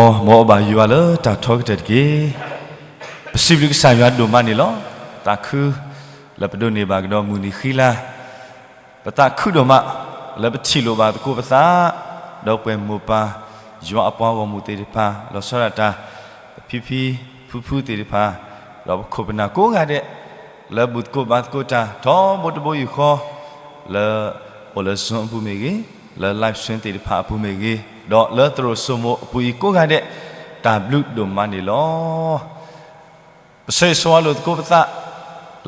မ်အအိၣ်ဘၣ်ယွၤလၢတၢ်ထီကတၢၢ်တက့ၢ်. ပစံးဘျုးကစၢ်ယွၤဒိၣ်မးန့ၣ်လီၤ. သးခုလၢပဒိးန့ၢ်ဘၣ်ကဒီးမုၢ်နံၤဃံလၤ, ပသးခုဒိၣ်မးလၢပထံၣ်လိာ်ဘၣ်သကိးပသး, ဒီပုၢ်ဝဲၢ်မိၢ်ပၢ် ယွၤအပှၤဂီၢ်မုၢ်သ့ၣ်တဖၣ်, လီၤဆီဒၣ်တၢ် ပဖံဖံဖုဖုသ့ၣ်တဖၣ်, ဒီးပခိၣ်ပနၢ်ကိးဂၤဒဲး လၢဘူၣ်သကိးဘါသကိးတၢ် ထီဘိတဘိယူၢ်ဃီ, လၢအိၣ်လၢ Zoom အပူၤမ့ၢ်ဂ့ၤ, လၢ live stream သ့ၣ်တဖၣ်အပူၤမ့ၢ်ဂ့ၤ, ဒီးလၢသရိာ်စိမိၤအပူၤအံၤကိးဂၤဒဲး, တၢ်ဘျုးဒိၣ်မးန့ၣ်လီၤ. ပဆၢဂ့ၤဆၢဝါလိာ်သကိးပသး,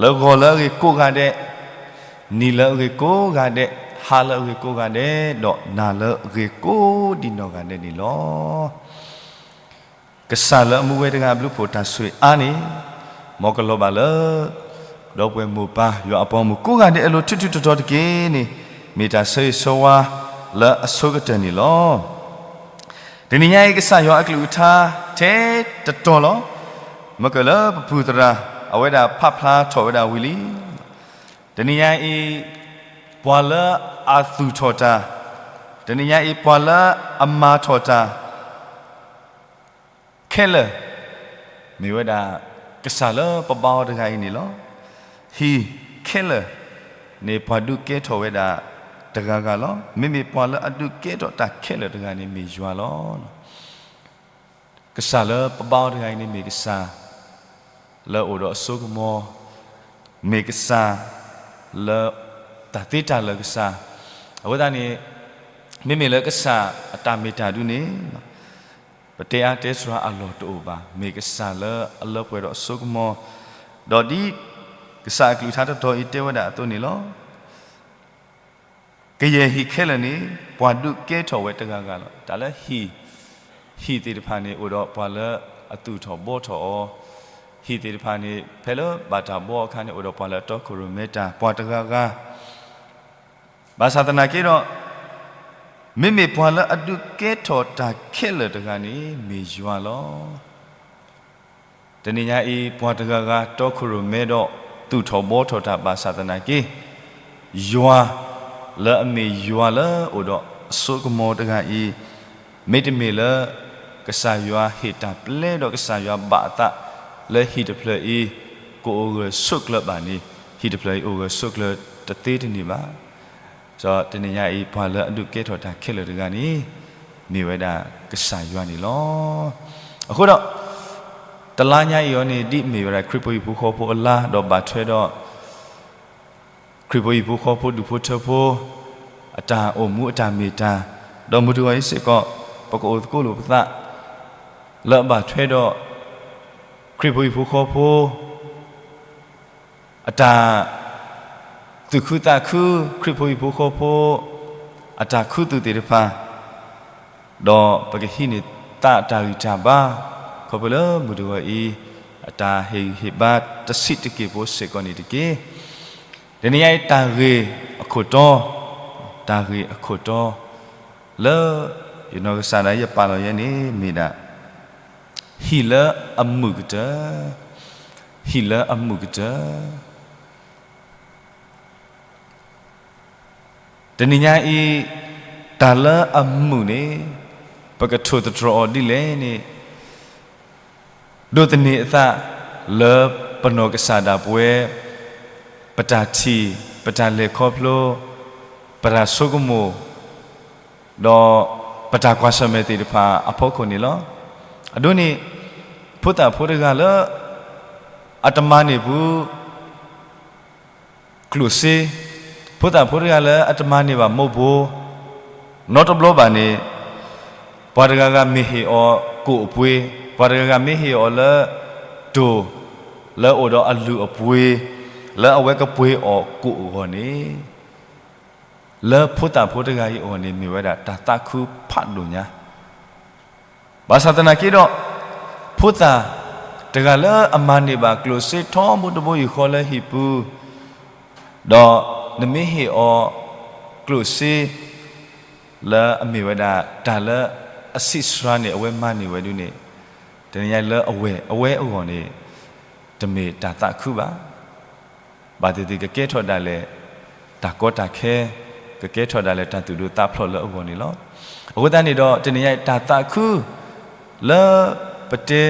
လၢဂီၤလၢအဂ့ၤကိးဂၤဒဲး, နံၤလၢအဂ့ၤကိးဂၤဒဲး, ဟါလၢအဂ့ၤကိးဂၤဒဲး, ဒီးနၤလၢအဂ့ၤကိးဒံးနီၢ်ဂၤဒဲးန့ၣ်လီၤ. ကစၢ်လၢအမူဝဲတဂၤအဘျုးဖှိၣ်တၢ်ဆိၣ်ဂ့ၤအါန့ၣ်, မ်ကလီၤဘၣ်လၢ ဒီပုၢ်ဝဲၢ်မိၢ်ပၢ် ယွၤအပှၤဂီၢ်မုၢ်ကိးဂၤဒဲးအလိၤ ထူးထူးတီၤတီၤတက့ၢ်န့ၣ်, မ့ၢ်တၢ်ဆၢဂ့ၤဆၢဝါလၢအဆိကတၢၢ်န့ၣ်လီၤ. တနံၤညါအံၤ ကစၢ်ယွၤအကလုၢ်ကထါထဲတတီၤလီၤ. မ့ၢ်ကလၢပပူၤသရၣ် အဝဲဒၣ်ဖးဖျါထီၣ်ဝဲဒၣ်ဝံၤလံ. တနံၤညါအံၤ ပှၤလၢအသူၣ်ထီၣ်တၢ်, တနံၤညါအံၤ ပှၤလၢအမၤထီၣ်တၢ် ခဲလၢာ် မ့ၢ်ဝဲဒၣ် ကစၢ်လၢပဘါအီၤတဂၤအံၤန့ၣ်လီၤ. ဟံၣ်ခဲလၢာ်န့ၣ် ပှၤဒုးကဲထီၣ်ဝဲဒၣ်တဂၤဂၤလီၤ. မ့မ့ၢ်ပှၤလၢအဒုးကဲထီၣ်တၢ်ခဲလၢာ်တဂၤန့ၣ် မ့ၢ်ယွၤလီၤ. ကစၢ်လၢပဘါအီၤတဂၤအံၤန့ၣ် မ့ၢ်ကစၢ်လၢအိၣ်ဒီးအစိကမီၤ, မ့ၢ်ကစၢ်လၢတၢ်သ့တၢ်လၢာ်ကစၢ်, အဝဲသတးန့ၣ် မ့မ့ၢ်လၢကစၢ်အတၢ်မ့ၢ်တၢ်ဒုးန့ၣ် ပတဲအါတဲစှၤအလီၢ်တအိၣ်ဘၣ်. မ့ၢ်ကစၢ်လၢအလၢပှဲၤဒီးအစိကမီၤ, ဒီးဒ်ကစၢ်အကလုၢ်ကထါတတီၤအံၤတဲဝဲဒၣ်အသိးန့ၣ်လီၤ. ကယဲၢ်ဟံၣ်ခဲလၢာ်န့ၣ် ပှၤဒုးကဲထီၣ်ဝဲတဂၤဂၤလီၤ. တၢ်လၢဟံၣ်, ဟံၣ်သ့ၣ်တဖၣ်န့ၣ် အိၣ်ဒီးပှၤလၢအသူၣ်ထီၣ်ဘှီထီၣ်အီၤ, ဟံၣ်သ့ၣ်တဖၣ်န့ၣ် ဖဲလၢဘၣ်တၢ်ဘှီအခါန့ၣ် အိၣ်ဒီးပှၤလၢအတီခိၣ်ရိၣ်မဲတၢ် ပှၤတဂၤဂၤ ဘၣ်ဆၣ်သနာ်က့ဒီး မ့မ့ၢ်ပှၤလၢအဒုးကဲထီၣ်တၢ်ခဲလၢာ်တဂၤန့ၣ် မ့ၢ်ယွၤလီၤ. တနံၤညါအံၤ ပှၤတဂၤဂၤတီခိၣ်ရိၣ်မဲဒီး သူၣ်ထီၣ်ဘှီထီၣ်တၢ်ဘၣ်ဆၣ်သနာ်က့ ယွၤလၢအမ့ၢ်ယွၤလၢအိၣ်ဒီးအစိကမီၤတဂၤအံၤ, မ့တမ့ၢ်လၢ ကစၢ်ယွၤဟ့ၣ်တၢ်ပျဲဒီးကစၢ်ယွၤဘၣ်အသးလၢဟံၣ်တဖျၢၣ်အံၤ ကအိၣ်ဂၢၢ်ဆိးကျၢၤဘၣ်န့ၣ်, ဟံၣ်တဖျၢၣ်အံၤအိၣ်ဂၢၢ်ဆိးကျၢၤတသ့တန့ၢ်ဘၣ်. ဒီးတနံၤညါအံၤ ပှၤလၢအဒုးကဲထီၣ်တၢ်ခဲလၢာ်တဂၤန့ၣ် မ့ၢ်ဝဲဒၣ်ကစၢ်ယွၤန့ၣ်လီၤ. အဃိဒီး တလါညါအံၤအီၤန့ၣ် ဒ်မ့ၢ်ဝဲဒၣ်ခရံာ်ဖိဟံၣ်ဖိဃီဖိအလါ ဒီးဘၣ်ထွဲဒီး ခရံာ်ဖိဟံၣ်ဖိဃီဖိဒူၣ်ဖိထၢဖိ အတၢ်အိၣ်မူအတၢ်မ့ၢ်တၢ်, ဒီးမုၢ်တဂီၤအံၤစ့ၢ်ကီး ပကအိၣ်သကိးလိာ်ပသး လၢအဘၣ်ထွဲဒီး ခရံာ်ဖိဟံၣ်ဖိဃီဖိ အတၢ်သူၣ်ခုသးခု, ခရံာ်ဖိဟံၣ်ဖိဃီဖိ အတၢ်ခူသူၣ်သ့ၣ်တဖၣ်, ဒီးပကဟံးန့ၢ်သးအတၢ်ဂံၢ်တၢ်ဘါ, ခီဖျိလၢမုၢ်တဂီၤအံၤ အတၢ်ဟ့ၣ်ဂံၢ်ဟ့ၣ်ဘါတဆံးတက့ၢ်ဖိစ့ၢ်ကီးန့ၣ်တက့ၢ်. တနံၤညါအံၤတၢ်ဂ့ၢ်အခိၣ်တီ, တၢ်ဂ့ၢ်အခိၣ်တီ လၢယနီၢ်ကစၢ်ဒၣ်ယပာ်လီၤယဲန့ၣ် မ့ၢ်ဒၣ် ဟံၣ်လၢအမုာ်ကတၢၢ်, ဟံၣ်လၢအမုာ်ကတၢၢ်. တနံၤညါအံၤ တၢ်လၢအမုာ်န့ၣ် ပကထိၣ်သတြီၤအီၤဒ်လဲၣ်န့ၣ် ဒိးသန့ၤအသးလၢပနီၢ်ကစၢ်ဒၣ်ပဝဲ ပတၢ်ထံၣ်, ပတၢ်လဲၤခီဖျိ, ပတၢ်ဆိကမိၣ်, ဒီးပတၢ်ကွၢ်ဆၢၣ်မဲာ်သ့ၣ်တဖၣ်အဖီခိၣ်န့ၣ်လီၤ. အဒိန့ၣ် ဖိသၣ်ဖိတဂၤလၢ အတမၤန့ၢ်ဘူး ကျိၣ်စ့, ဖိသၣ်ဖိတဂၤလၢအတမၤန့ၢ်ဘၣ်မိၢ်ဘိ, နီတဘျီဘၣ်န့ၣ် ပှၤတဂၤဂၤမ့ၢ်ဟ့ၣ်အီၤကိၣ်အပှ့ၤ, ပှၤတဂၤဂၤမ့ၢ်ဟ့ၣ်အီၤလၢ တိၢ် လၢအအိၣ်ဒီးအလုၢ်အပှ့ၤ, လၢအဝဲကပှ့ၤအီၤကိၣ်အဂီၢ်န့ၣ် လၢဖိသၣ်ဖိတဂၤအံၤအဂီၢ်န့ၣ် မ့ၢ်ဝဲဒၣ်တၢ်သးခုဖးဒိၣ်ညါ ဘၣ်ဆၣ်သနာ်က့ဒီး ဖိသၣ်တဂၤလၢအမၤန့ၢ်ဘၣ်ကျိၣ်စ့ထီဘိတဘိယူၢ်ဃီလၢဟံၣ်ပူၤ, ဒီးနမ့ၢ်ဟ့ၣ်အီၤကျိၣ်စ့ လၢအမ့ၢ်ဝဲဒၣ်တၢ်လၢအဆံးစှၤန့ၣ် အဝဲမၤန့ၢ်ဝဲဒၣ်န့ၣ်, တနံၤညါလၢအဝဲအဂီၢ်န့ၣ် တမ့ၢ်တၢ်သးခုဘၣ်. ဘၣ်သ့ၣ်သ့ၣ်ကကဲထီၣ်ဒၣ်လဲာ် တၢ်ကီတၢ်ခဲ, ကကဲထီၣ်ဒၣ်လဲာ်တၢ်သူၣ်ဒိၣ်သးဖျိးလၢအဂီၢ်န့ၣ်လီၤ. အဃိသတးန့ၣ်ဒီး တနံၤညါအံၤတၢ်သးခု လၢပတဲ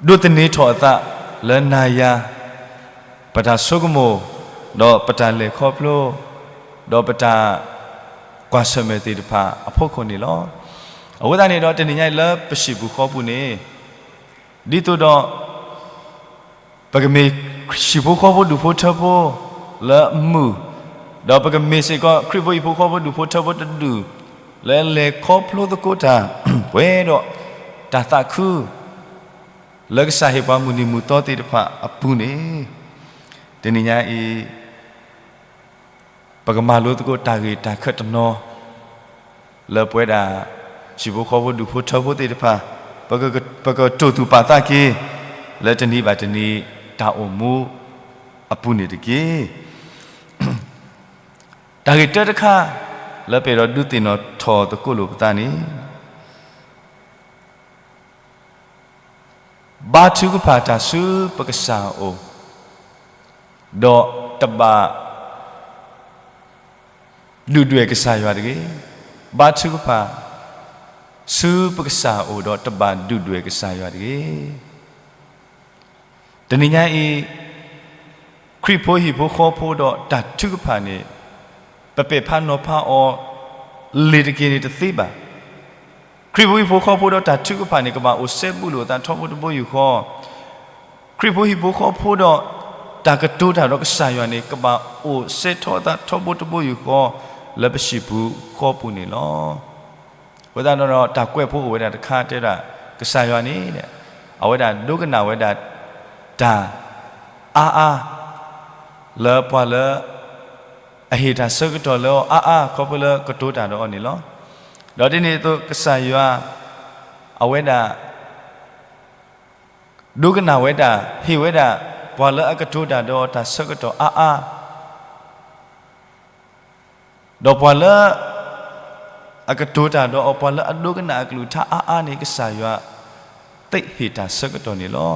ဒိးသန့ၤထီၣ်အသးလၢနၤယၤ ပတၢ်ဆိကမိၣ်, ဒီးပတၢ်လဲၤခီဖျိ, ဒီးပတၢ်ကွၢ်ဆၢၣ်မဲာ်သ့ၣ်တဖၣ်အဖီခိၣ်န့ၣ်လီၤ. အဃိသတးန့ၣ်ဒီး တနံၤညါအံၤလၢပဟံၣ်ပူၤဃီပူၤန့ၣ် ဒ်သိးဒီး ပကမ့ၢ်ဟံၣ်ဖိဃီဖိဒူၣ်ဖိထၢဖိလၢအမုာ်, ဒီးပကမ့ၢ်စ့ၢ်ကီးခရံာ်ဖိဟံၣ်ဖိဃီဖိဒူၣ်ဖိထၢဖိတဒူၣ် လၢလဲၤခီဖျိသကိးတၢ် ပှဲၤဒီးတၢ်သးခု လၢကစၢ်ဟ့ၣ်ပှၤမုၢ်နံၤမုၢ်သီသ့ၣ်တဖၣ်အပူၤန့ၣ်, တနံၤညါအံၤ ပကမၤလိသကိးတၢ်ဂ့ၢ်တၢ်ခၢၣ်တနီၤ လၢပဝဲဒၣ် ဟံၣ်ဖိဃီဖိဒူၣ်ဖိထၢဖိသ့ၣ်တဖၣ် ပက ပကတိာ်သူၣ်ပာ်သးက့ၤ လၢတနံၤဘၣ်တနံၤတၢ်အိၣ်မူအပူၤန့ၣ်တက့ၢ်. တၢ်ဂ့ၢ်တၢတခါ လၢပအဲၣ်ဒိးဒုးသ့ၣ်နီၣ်ထီၣ်သကိးလိာ်ပသးန့ၣ် ဘါထုကဖၣ်တၢ်ဆူပကစၢ်အအိၣ်, ဒီးတဘၣ်ဒုၣ်ဒွဲၣ်ကစၢ်ယွၤတဂ့ၤ. ဘါထုကဖၣ်ဆူပကစၢ်အအိၣ် ဒီးတဘၣ်ဒုၣ်ဒွဲၣ်ကစၢ်ယွၤတဂ့ၤ. တနံၤညါအံၤ ခရံာ်ဖိဟံၣ်ဖိဃီဖိဒီးတၢ်ထုကဖၣ်န့ၣ် ပပဲာ်ဖးနီၤဖးအီၤလ့ၤတက့ၤန့ၣ်တသ့ဘၣ်. ခရံာ်ဖိဟံၣ်ဖိဃီဖိဒီးတၢ်ထုကဖၣ်န့ၣ် ကဘၣ်အိၣ်စဲဘူးလိာ်အသးထီဘိတဘိယူၢ်ဃီ, ခရံာ်ဖိဟံၣ်ဖိဃီဖိဒီးတၢ်ကတိၤတၢ်ဒီးကစၢ်ယွၤန့ၣ် ကဘၣ်အိၣ်စဲထီအသးထီဘိတဘိယူၢ်ဃီ လၢပဟံၣ်ပူၤဃီပူၤန့ၣ်လီၤ. အဃိသတးဒီး တၢ်ကွဲးဖိအိၣ်ဝဲဒၣ်တခါတဲဒၣ် ကစၢ်ယွၤန့ၣ် အဝဲဒၣ်ဒိကနၣ်ဝဲဒၣ် တၢ်အါအါ လၢပှၤလၢ အဟ့ၣ်တၢ်ဆၢကတီၢ်လၢအီၤအါအါ ခီဖျိလၢကတိၤတၢ်ဒီးအီၤန့ၣ်လီၤ. ဒီးဒ်န့ၣ်အသိး ကစၢ်ယွၤ အဝဲဒၣ် ဒိကနၣ်ဝဲဒၣ် ဟ့ၣ်ဝဲဒၣ် ပှၤလၢအကတိၤတၢ်ဒီးအီၤတၢ်ဆၢကတီၢ်အါအါ ဒီးပှၤလၢ အကတိၤတၢ်ဒီးအီၤ ပှၤလၢအဒိကနၣ်အကလုၢ်ကထါအါအါန့ၣ် ကစၢ်ယွၤ သ့ဟ့ၣ်တၢ်ဆၢကတီၢ်န့ၣ်လီၤ.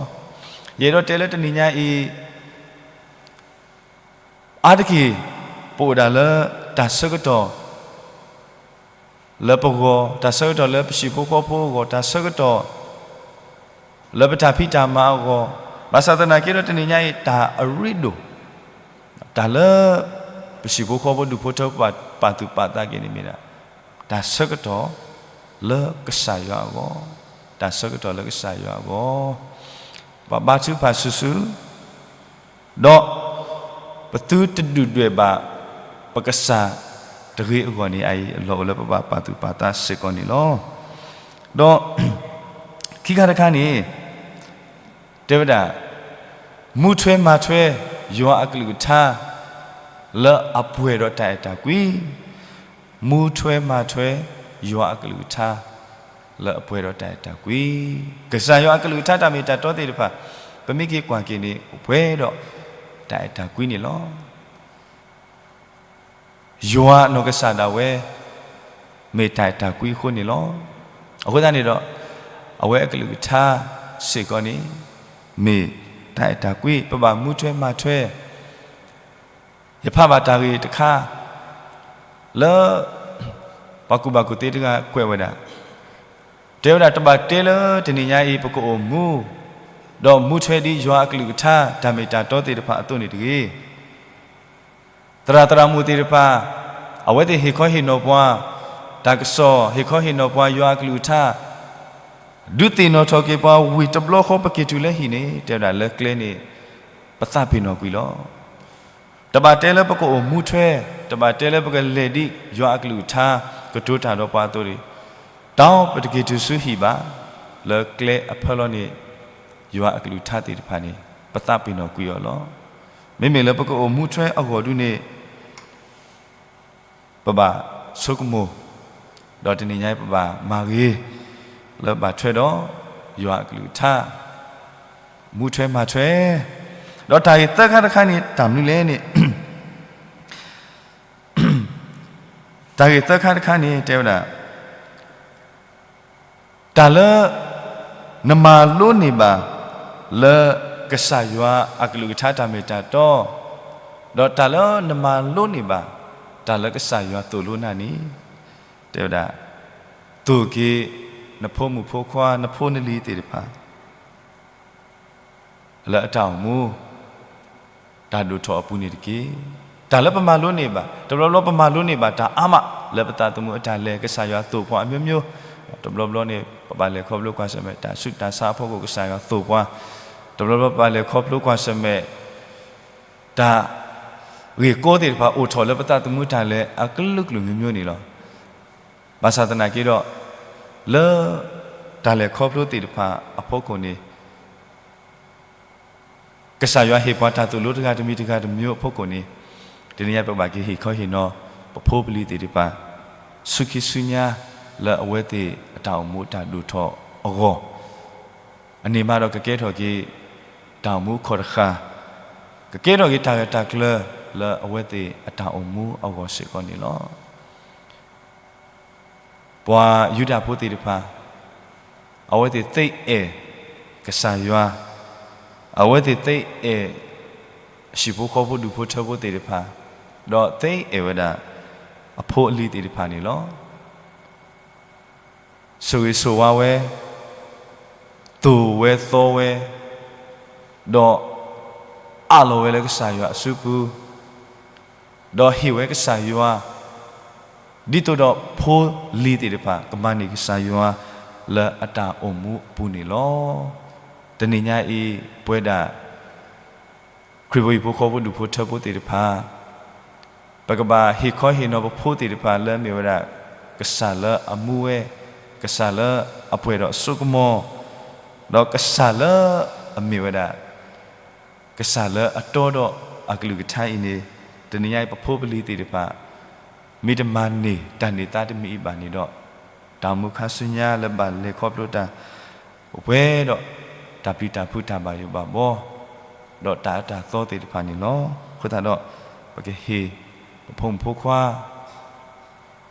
ယအဲၣ်ဒိးတဲလၢတနံၤညါအံၤ အါတက့ၢ် ပအိၣ်ဒၣ်လၢတၢ်ဆၢကတီၢ် လၢပဂီၢ်, တၢ်ဆၢကတီၢ်လၢပဟံၣ်ဖိဃီဖိအဂီၢ်, တၢ်ဆၢကတီၢ် လၢပတၢ်ဖံးတၢ်မၤအဂီၢ်, ဘၣ်ဆၣ်သနာ်က့ဒီးတနံၤညါအံၤ တၢ်အရ့ဒိၣ် တၢ်လၢ ပဟံၣ်ဖိဃီဖိဒူၣ်ဖိထၢဖိပာ်သူၣ်ပာ်သးက့ၤန့ၣ်မ့ၢ်ဒၣ် တၢ်ဆၢကတီၢ်လၢကစၢ်ယွၤအဂီၢ်, တၢ်ဆၢကတီၢ်လၢကစၢ်ယွၤအဂီၢ်, ပဘါထုကဖၣ်စုာ်စုာ် ဒီး ပသုတဒုၣ်ဒွဲၣ်ဘၣ် ပကစၢ်တဂ့ၤအဂီၢ်န့ၣ် အအံၤအလီၢ်အိၣ်လၢပဘၣ်ပာ်သူၣ်ပာ်သးစ့ၢ်ကီးန့ၣ်လီၤ. ဒီး ခံခါတခါန့ၣ် တဲဝဲဒၣ် မူထွဲမၤထွဲ ယွၤအကလုၢ်ကထါ လၢအပှဲၤဒီးတၢ်အဲၣ်တၢ်ကွံ, မူထွဲမၤထွဲ ယွၤအကလုၢ်ကထါ လၢအပှဲၤဒီးတၢ်အဲၣ်တၢ်ကွံ, ကစၢ်ယွၤအကလုၢ်ကထါတၢ်မ့ၢ်တၢ်တီသ့ၣ်တဖၣ် ပမ့ၢ်က့ၤကွၢ်က့ၤန့ၣ် ပှဲၤဒီးတၢ်အဲၣ်တၢ်ကွံန့ၣ်လီၤ. ယွၤအနီၢ်ကစၢ်ဒၣ်ဝဲ မ့ၢ်တၢ်အဲၣ်တၢ်ကွံအဃိန့ၣ်လီၤ. အဃိသတးန့ၣ်ဒီး အဝဲအကလုၢ်ကထါစ့ၢ်ကီးန့ၣ် မ့ၢ်တၢ်အဲၣ်တၢ်ကွံ ပဘၣ်မူထွဲမၤထွဲ ယဖးဘၣ်တၢ်ဂ့ၢ်တခါ လၢ ပှၤကူၣ်ဘၣ်ကူၣ်သ့တဂၤကွဲးဝဲဒၣ်, တဲဝဲဒၣ် တဘၣ်တဲလၢတနံၤညါအံၤ ပကအိၣ်မူ ဒီးမူထွဲဒ်ယွၤအကလုၢ်ကထါ တၢ်မ့ၢ်တၢ်တီသ့ၣ်တဖၣ်အသိးန့ၣ်တဂ့ၤ. သရၣ်သရၣ်မုၣ်သ့ၣ်တဖၣ် အဝဲသ့ၣ်ဟ့ၣ်ခီဟ့ၣ်နီၤပှၤ, တၢ်ကစီၣ်ဟ့ၣ်ခီဟ့ၣ်နီၤပှၤ ယွၤအကလုၢ်ကထါ ဒုးသ့ၣ်နီၣ်ထီၣ်က့ၤပှၤဝံၤတဘျီဃီ ပက့ၤတုၤလၢဟံၣ်န့ၣ် တဲဝဲဒၣ်လၢကျဲန့ၣ် ပသးပ့ၤနီၣ်ကွံာ်လီၤ. တဘၣ်တဲလၢပကအိၣ်မူထွဲ, တဘၣ်တဲလၢပကလဲၤဒ်ယွၤအကလုၢ်ကထါ ကတိၤတၢ်ဒီးပှၤအသိးန့ၣ်, တၢ်ပတက့ၤတုၤဆူဟံၣ်ဘၣ်, လၢကျဲအဖၢလီၤန့ၣ် ယွၤအကလုၢ်ကထါသ့ၣ်တဖၣ်န့ၣ် ပသးပ့ၤနီၣ်ကွံာ်အီၤလီၤ. မ့မ့ၢ်လၢပကအိၣ်မူထွဲအဂီၢ်ဒုန့ၣ် ပဘၣ်ဆိကမိၣ်, ဒီးတနံၤညါအံၤပဘၣ်မၤဂ့ၤ လၢဘၣ်ထွဲဒီး ယွၤအကလုၢ်ကထါ, မူထွဲမၤထွဲ, ဒီးတၢ်ဂ့ၢ်သၢခါတခါန့ၣ် တၢ်မနုၤလဲၣ်န့ၣ် တၢ်ဂ့ၢ်သၢခါတခါန့ၣ် တဲဝဲဒၣ် တၢ်လၢ နမၤလိန့ၢ်ဘၣ် လၢကစၢ်ယွၤအကလုၢ်ကထါတၢ်မ့ၢ်တၢ်တီ, ဒီးတၢ်လၢနမၤလိန့ၢ်ဘၣ် တၢ်လၢကစၢ်ယွၤသိၣ်လိနၤန့ၣ် တဲဝဲဒၣ် သိၣ်က့ၤ နဖိမုၣ်ဖိခွါ နဖိနလံၤသ့ၣ်တဖၣ် လၢအတၢ်အိၣ်မူ တၢ်ဒိၣ်ထီၣ်အပူၤန့ၣ်တက့ၢ်. တၢ်လၢပမၤလိန့ၢ်ဘၣ်, တဘျီဘျီပမၤလိန့ၢ်ဘၣ် တၢ်အါမး လၢပသးသမူအတၢ်လဲၤ ကစၢ်ယွၤသိၣ်ပှၤအမျိုးမျိုး, တဘျီဘျီန့ၣ် ပဘၣ်လဲၤခီဖျိကွၢ်ဆၢၣ်မဲာ် တၢ်ဆူးတၢ်ဆါအဖီခိၣ် ကစၢ်ယွၤသိၣ်ပှၤ, တဘျီဘျီပဘၣ်လဲၤခီဖျိကွၢ်ဆၢၣ်မဲာ် တၢ်ဂ့ၢ်ကီသ့ၣ်တဖၣ် အိၣ်ထီၣ်လၢပသးသမူတၢ်လဲၤ အကလုာ်ကလုာ်မျိုးမျိုးန့ၣ်လီၤ. ဘၣ်ဆၣ်သနာ်က့ဒီး လၢတၢ်လဲၤခီဖျိသ့ၣ်တဖၣ်အဖီခိၣ်န့ၣ် ကစၢ်ယွၤဟ့ၣ်ပှၤတၢ်သိၣ်လိတဂၤတမံၤတဂၤတမျိုးအဖီခိၣ်န့ၣ် တနံၤညါပဘၣ်က့ၤဟ့ၣ်ခီဟ့ၣ်နီၤ ပဖိပလံၤသ့ၣ်တဖၣ် ဆူခံဆူညါ လၢအဝဲသ့ၣ်အတၢ်အိၣ်မူတၢ်ဒိၣ်ထီၣ်အဂီၢ် အန့ၣ်မးဒီးကကဲထီၣ်က့ၤ တၢ်အိၣ်မူအခီၣ်တဃာ်, ကကဲထီၣ်က့ၤတၢ်ဂၢၢ်တၢ်ကျၢၤ လၢအဝဲသ့ၣ်အတၢ်အိၣ်မူအဂီၢ်စ့ၢ်ကီးန့ၣ်လီၤ. ပှၤယူဒၤဖိသ့ၣ်တဖၣ် အဝဲသ့ၣ်သ့အဲၣ်ကစၢ်ယွၤ, အဝဲသ့ၣ်သ့အဲၣ် ဟံၣ်ဖိဃီဖိဒူၣ်ဖိထၢဖိသ့ၣ်တဖၣ်, ဒီးသ့အဲၣ်ဝဲဒၣ် အဖိအလံၤသ့ၣ်တဖၣ်န့ၣ်လီၤ. ဆိၣ်ဂ့ၤဆိၣ်ဝါဝဲ, သိၣ်ဝဲသီဝဲ, ဒီးအးလီၤဝဲလၢကစၢ်ယွၤအစုပူၤ, ဒီးဟ့ၣ်ဝဲကစၢ်ယွၤ, ဒ်သိးဒီးဖိလံၤသ့ၣ်တဖၣ် ကမၤန့ၢ်ကစၢ်ယွၤလၢအတၢ်အိၣ်မူအပူၤန့ၣ်လီၤ. တနံၤညါအံၤ ပဝဲဒၣ် ခရံာ်ဖိဟံၣ်ဖိဃီဖိဒူၣ်ဖိထၢဖိသ့ၣ်တဖၣ် ပကဘၣ်ဟ့ၣ်ခီဟ့ၣ်နီၤပဖိသ့ၣ်တဖၣ်လၢအမ့ၢ်ဝဲဒၣ် ကစၢ်လၢအမူဝဲ, ကစၢ်လၢအပှဲၤဒီးစိကမီၤ, ဒီးကစၢ်လၢအမ့ၢ်ဝဲဒၣ် ကစၢ်လၢအတီဒီးအကလုၢ်ကထါအံၤန့ၣ်, တနံၤညါအံၤပဖိပလံၤသ့ၣ်တဖၣ် မ့ၢ်တမၤန့ၢ်တၢ်န့ၢ်သါတမံၤအံၤဘၣ်န့ၣ်ဒီး, တၢ်အိၣ်မူခါဆူညါလၢဘၣ်လဲၤခီဖျိတၢ် ပဝဲဒီး တၢ်ပျံၤတၢ်ဖုးတၢ်ဘၣ်ယိၣ်ဘၣ်ဘီ ဒီးတၢ်အၢတၢ်သီသ့ၣ်တဖၣ်န့ၣ်လီၤ. အဃိသတးဒီး ပကဟ့ၣ် ပဖိမုၣ်ဖိခွါ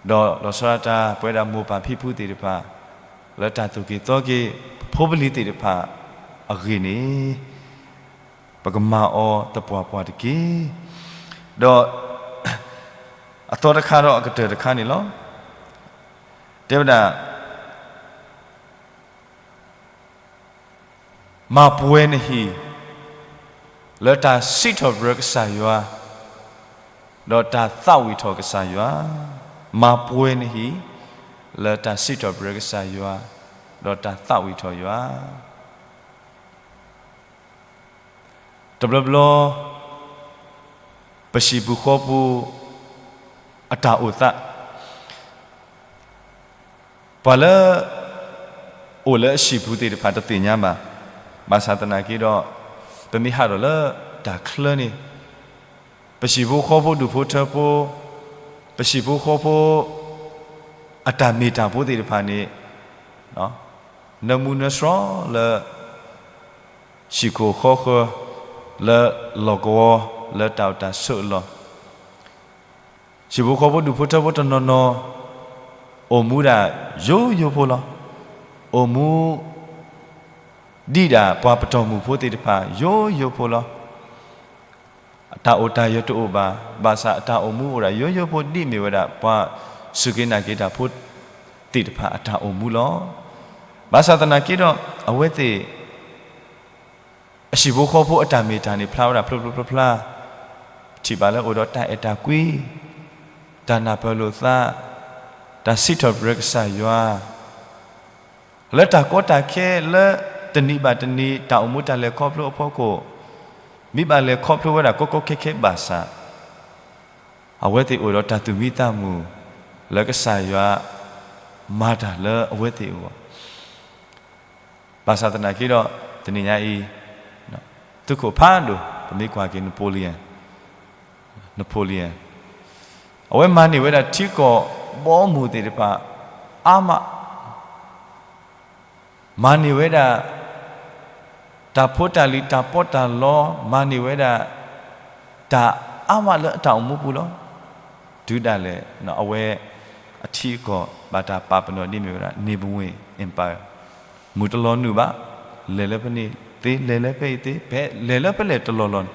ဒီးလီၤဆီဒၣ်တၢ် ပဝဲဒၣ်မိၢ်ပၢ်ဖံဖုသ့ၣ်တဖၣ် လၢတၢ်သိၣ်က့ၤသီက့ၤ ပဖိပလံၤသ့ၣ်တဖၣ်အဂ့ၢ်န့ၣ် ပကမၤအီၤသပှၢ်ပှၢ်တက့ၢ်. ဒီး အသီတခါဒီးအကတၢၢ်တခါန့ၣ်လီၤ. တဲဝဲဒၣ် မၤပှဲၤနဟံၣ် လၢတၢ်စံးထီၣ်ပတြၢၤကစၢ်ယွၤ, ဒီးတၢ်သးဝံၣ်ထီၣ်ကစၢ်ယွၤ, မၤပှဲၤနဟံၣ် လၢတၢ်စံးထီၣ်ပတြၢၤကစၢ်ယွၤ, ဒီးတၢ်သးဝံၣ်ထီၣ်ယွၤ. တဘျီဘျီ ပဟံၣ်ပူၤဃီပူၤ အတၢ်အိၣ်သး ပှၤလၢ အိၣ်လၢအဟံၣ်ပူၤသ့ၣ်တဖၣ်တသ့ၣ်ညါဘၣ်. ဘၣ်ဆၣ်သနာ်က့ဒီး ပမ့ၢ်ဟးထီၣ်လၢတၢ်ချၢန့ၣ် ပဟံၣ်ဖိဃီဖိဒူၣ်ဖိထၢဖိ, ပဟံၣ်ဖိဃီဖိ အတၢ်မ့ၢ်တၢ်ဖိသ့ၣ်တဖၣ်န့ၣ် နၢမူနၢဆှီလၢ ဟံၣ်ခိၣ်ဃီဃၢၤ, လၢလီၢ်ကဝီၤ, လၢတၢ်အိၣ်တၢ်ဆိးအလီၢ်, ဟံၣ်ဖိဃီဖိဒူၣ်ဖိထၢဖိတနီၤနီၤ အိၣ်မူဒၣ်ယိယိဖိလီၤ. အိၣ်မူ ဒံးဒၣ်ပှၤပတီၢ်မုၢ်ဖိသ့ၣ်တဖၣ် ယိယိဖိလီၤ. အတၢ်အိၣ်တၢ်ယၢၤတအိၣ်ဘၣ်, ဘၣ်ဆၣ်အတၢ်အိၣ်မူအိၣ်ဒၣ်ယိယိဖိ ဒ်မ့ၢ်ဝဲဒၣ်ပှၤစူၢ်က့ၤနာ်က့ၤတၢ်ဖိသ့ၣ်တဖၣ်အတၢ်အိၣ်မူလီၤ. ဘၣ်ဆၣ်သနာ်က့ဒီး အဝဲသ့ၣ် အဟံၣ်ဖိဃီဖိအတၢ်မ့ၢ်တၢ်န့ၣ် ဖျါဝဲဒၣ်ဖျိဖျိဖျါဖျါ, ထံၣ်ဘၣ်လၢအိၣ်ဒီးတၢ်အဲၣ်တၢ်ကွံ, တၢ်နၢ်ပၢၢ်လိာ်သး, တၢ်စံးထီၣ်ပတြၢၤကစၢ်ယွၤ, လၢတၢ်ကီတၢ်ခဲလၢတနံၤဘၣ်တနံၤ တၢ်အိၣ်မူတၢ်လဲၤခီဖျိအဖီခိၣ်, မ့ၢ်ဘၣ်လဲၤခီဖျိဝဲဒၣ်ကီကီခဲခဲဘၣ်ဆၣ်, အဝဲသ့ၣ်အိၣ်ဒီးတၢ်သူၣ်မံသးမုာ် လၢကစၢ်ယွၤမၤတၢ်လၢအဝဲသ့ၣ်အဂီၢ် ဘၣ်ဆၣ်သနာ်က့ဒီး တနံၤညါအံၤ သုးခိၣ်ဖးဒိၣ် ပမ့ၢ်ကွၢ်က့ၤ Napoleon, Napoleon အဝဲမၤန့ၢ်ဝဲဒၣ်ထံကီၢ်ဘီမုၢ်သ့ၣ်တဖၣ်အါမး, မၤန့ၢ်ဝဲဒၣ် တၢ်ဖိတၢ်လံၤတၢ်ပီးတၢ်လီ, မၤန့ၢ်ဝဲဒၣ် တၢ်အါမးလၢအတၢ်အိၣ်မူပူၤလီၤ. တုၤဒၣ်လဲာ် အဝဲအထံအကီၢ် ဘၣ်တၢ်ပာ်ပနီၣ်ဒ်မ့ၢ်ဝဲဒၣ် Nibelungen Empire, မုၢ်တလီၤနုာ်ဘၣ်, လဲၤလၢဖဲန့ၣ်သ့ လဲၤလၢဖဲအံၤသ့ ဖဲလဲၤလၢဖဲလဲၣ်တလီၢ်လီၢ်န့ၣ်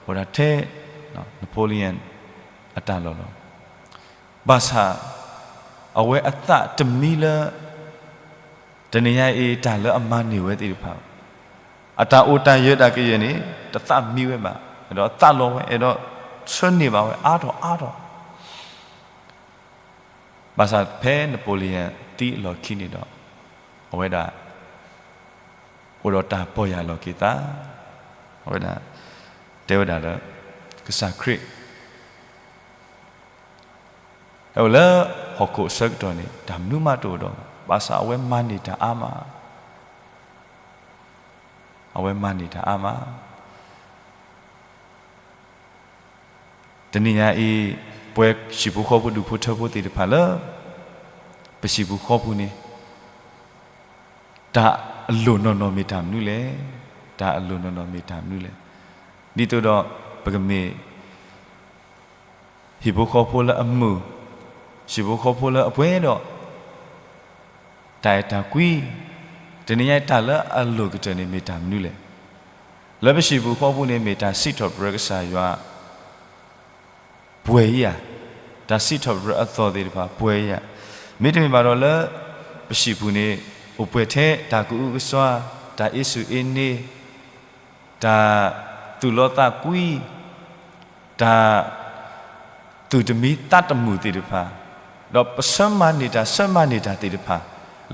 အိၣ်ဒၣ်ထဲ Napoleon အတၢ်လီၢ်လီၤ. ဘၣ်ဆၣ် အဝဲအသးတမံလၢ တနံၤညါအံၤတၢ်လၢအမၤန့ၢ်ဝဲသ့ၣ်တဖၣ်, အတၢ်အိၣ်တၢ်ယၢၤတၢ်ကယဲၢ်န့ၣ် တသးမံဝဲဘၣ်, အဲၣ်ဒိးသးလီဝဲ, အဲၣ်ဒိးဆၢန့ၢ်ဘၣ်ဝဲအါထီၣ်အါထီၣ်. ဘၣ်ဆၣ်ဖဲ Napoleon သံအလီၢ်ခံန့ၣ်ဒီး အဝဲဒၣ် အိၣ်ဒီးတၢ်ပီၢ်ယၢ်လီၤက့ၤသး, အဝဲဒၣ် တဲဝဲဒၣ်လၢ ကစၢ်ခရံာ် ဟဲအိၣ်လၢဟီၣ်ခိၣ်အဆၢကတီၢ်န့ၣ် တၢ်မနုၤမးတအိၣ်ဒီးဘၣ်, ဘၣ်ဆၣ်အဝဲမၤန့ၢ်တၢ်အါမး, အဝဲမၤန့ၢ်တၢ်အါမး. တနံၤညါအံၤ ပှၤဟံၣ်ဖိဃီဖိဒူၣ်ဖိထၢဖိသ့ၣ်တဖၣ်လၢ ပဟံၣ်ပူၤဃီပူၤန့ၣ် တၢ်အလိၣ်နီၢ်နီၢ်မ့ၢ်တၢ်မနုၤလဲၣ်, တၢ်အလိၣ်နီၢ်နီၢ်မ့ၢ်တၢ်မနုၤလဲၣ်. ဒ်သိးဒီး ပကမ့ၢ် ဟံၣ်ဖိဃီဖိလၢအမုာ်, ဟံၣ်ဖိဃီဖိလၢအပှဲၤဒီး တၢ်အဲၣ်တၢ်ကွံ, တနံၤညါအံၤတၢ်လၢအလိၣ်ကတၢၢ်န့ၣ်မ့ၢ်တၢ်မနုၤလဲၣ်. လၢပဟံၣ်ပူၤဃီပူၤန့ၣ် မ့ၢ်တၢ်စံးထီၣ်ပတြၢၤကစၢ်ယွၤ ပှဲၤယၤ, တၢ်စံးထီၣ်ပတြၢၤအသီၣ်သ့ၣ်တဖၣ်ပှဲၤယၤ, မ့တမ့ၢ်ဘၣ်ဒီးလၢ ပဟံၣ်ပူၤန့ၣ် အိၣ်ပှဲၤထဲတၢ်ကအုကစွါ, တၢ်အ့စူၢ်အ့န့, တၢ်သူၣ်လီသးကွံ, တၢ် သူၣ်တမံသးတမုာ်သ့ၣ်တဖၣ်, ဒီးပဆၢမၤန့ၢ်တၢ် ဆၢမၤန့ၢ်တၢ်သ့ၣ်တဖၣ်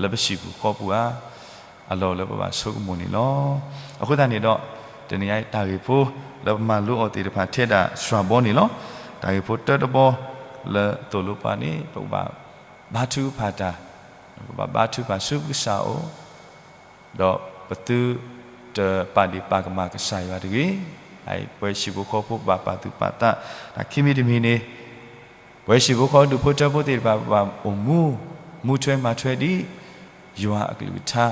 လၢပဟံၣ်ပူၤဃီပူၤဧါ, အလီၢ်လၢပဘၣ်ဆိကမိၣ်န့ၣ်လီၤ. အဃိသတးန့ၣ်ဒီး တနံၤညါအံၤတၢ်ဂ့ၢ်ဖိ လၢပမၤလိအီၤသ့ၣ်တဖၣ်ထဲဒၣ်စှၤဘီန့ၣ်လီၤ. တၢ်ဂ့ၢ်ဖိတၢတဘီ လၢသိၣ်လိပှၤန့ၣ် ပကဘၣ် ဘါထုကဖၣ်တၢ်, ပကဘၣ်ဘါထုကဖၣ်ဆူကစၢ်အအိၣ် ဒီးပသုတပာ်ဒ့ၣ်ပာ်ကမၣ်ကစၢ်ယွၤတဂ့ၤ. ပဝဲဟံၣ်ဖိဃီဖိပဘၣ်ပာ်သူၣ်ပာ်သး, တၢ်ခံမံၤတမံၤန့ၣ် ပဝဲဟံၣ်ဖိဃီဒူၣ်ဖိထၢဖိသ့ၣ်တဖၣ် ပဘၣ်အိၣ်မူ, မူထွဲမၤထွဲဒ် ယွၤအကလုၢ်ကထါ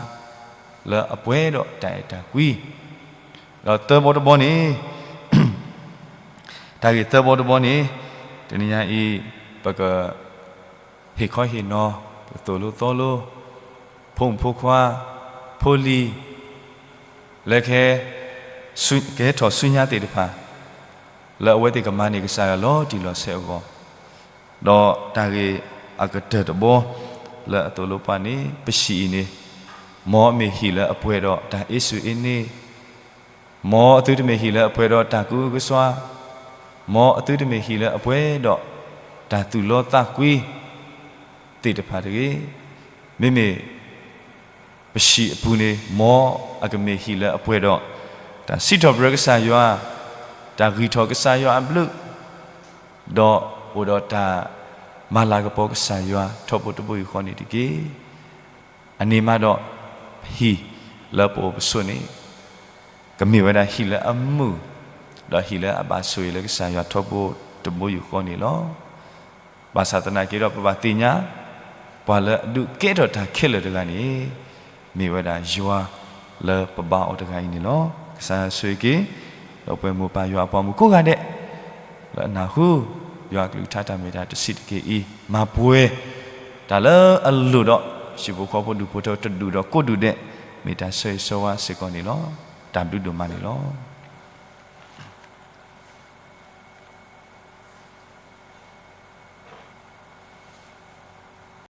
လၢအပှဲၤဒီးတၢ်အဲၣ်တၢ်ကွံ. ဒီးသၢဘီတဘီန့ၣ် တၢ်ဂ့ၢ်သၢဘီတဘီန့ၣ် တနံၤညါအံၤ ပက ဟ့ၣ်ခီဟ့ၣ်နီၤ, ပကသိၣ်လိသီလိ ဖိမုၣ်ဖိခွါ, ဖိလံၤ, လၢကဟဲထီၣ်ဆူညါသ့ၣ်တဖၣ် လၢအဝဲသ့ၣ်ကမၤန့ၢ်ကစၢ်ယွၤလီၤတံၢ်လီၤဆဲးအဂီၢ်, ဒီးတၢ်ဂ့ၢ်အကတၢၢ်တဘီ လၢအသိၣ်လိပှၤန့ၣ် ပဟံၣ်အံၤန့ၣ် မ်အမ့ၢ်ဟံၣ်လၢအပှဲၤဒီးတၢ်အ့စူၢ်အ့န့, မ်အသုတမ့ၢ်ဟံၣ်လၢအပှဲၤဒီးတၢ်ကအုကစွါ, မ်အသုတမ့ၢ်ဟံၣ်လၢအပှဲၤဒီးတၢ်သူၣ်လီသးကွံ သ့ၣ်တဖၣ်တဂ့ၤ. မ့မ့ၢ် ပဟံၣ်အပူၤန့ၣ် မ်အကမ့ၢ်ဟံၣ်လၢအပှဲၤဒီး တၢ်စံးထီၣ်ပတြၢၤကစၢ်ယွၤ, တၢ်ဂံၢ်ထီၣ်ကစၢ်ယွၤအဘျုး, ဒီးအိၣ်ဒီးတၢ်မၤလၤကပီၤကစၢ်ယွၤထီဘိတဘိယူၢ်ဃီန့ၣ်တက့ၢ်. အန့ၣ်မးဒီး ဟံၣ်လၢပအိၣ်ပဆိးန့ၣ် ကမ့ၢ်ဝဲဒၣ်ဟံၣ်လၢအမုာ်, ဒီးဟံၣ်လၢအဘၣ်ဆိၣ်ဂ့ၤလၢကစၢ်ယွၤထီဘိတဘိယူၢ်ဃီန့ၣ်လီၤ. ဘၣ်ဆၣ်သနာ်က့ဒီး ပဘၣ်သ့ၣ်ညါ ပှၤလၢအဒုးကဲထီၣ်တၢ်ခဲလၢာ်တဂၤန့ၣ် မ့ၢ်ဝဲဒၣ်ယွၤလၢပဘါအီၤတဂၤအံၤန့ၣ်လီၤ. ကစၢ်ယွၤဆိၣ်ဂ့ၤက့ၤ ဒီးပဝဲမိၢ်ပၢ်ယွၤအပှၤမုၣ်ကိးဂၤဒဲး လၢအနၢ်ဟူ ယွၤအကလုၢ်ကထါတၢ်မ့ၢ်တၢ်တဆံးတက့ၢ်အံၤ မၤပှဲၤ တၢ်လၢအလိၣ်ဒီး ဟံၣ်ဖိဃီဖိဒူၣ်ဖိထၢတဒူၣ်ဒီးကိးဒူၣ်ဒဲး မ့ၢ်တၢ်ဆၢဂ့ၤဆၢဝါစ့ၢ်ကီးန့ၣ်လီၤ. တၢ်ဘျုးဒိၣ်မးန့ၣ်လီၤ.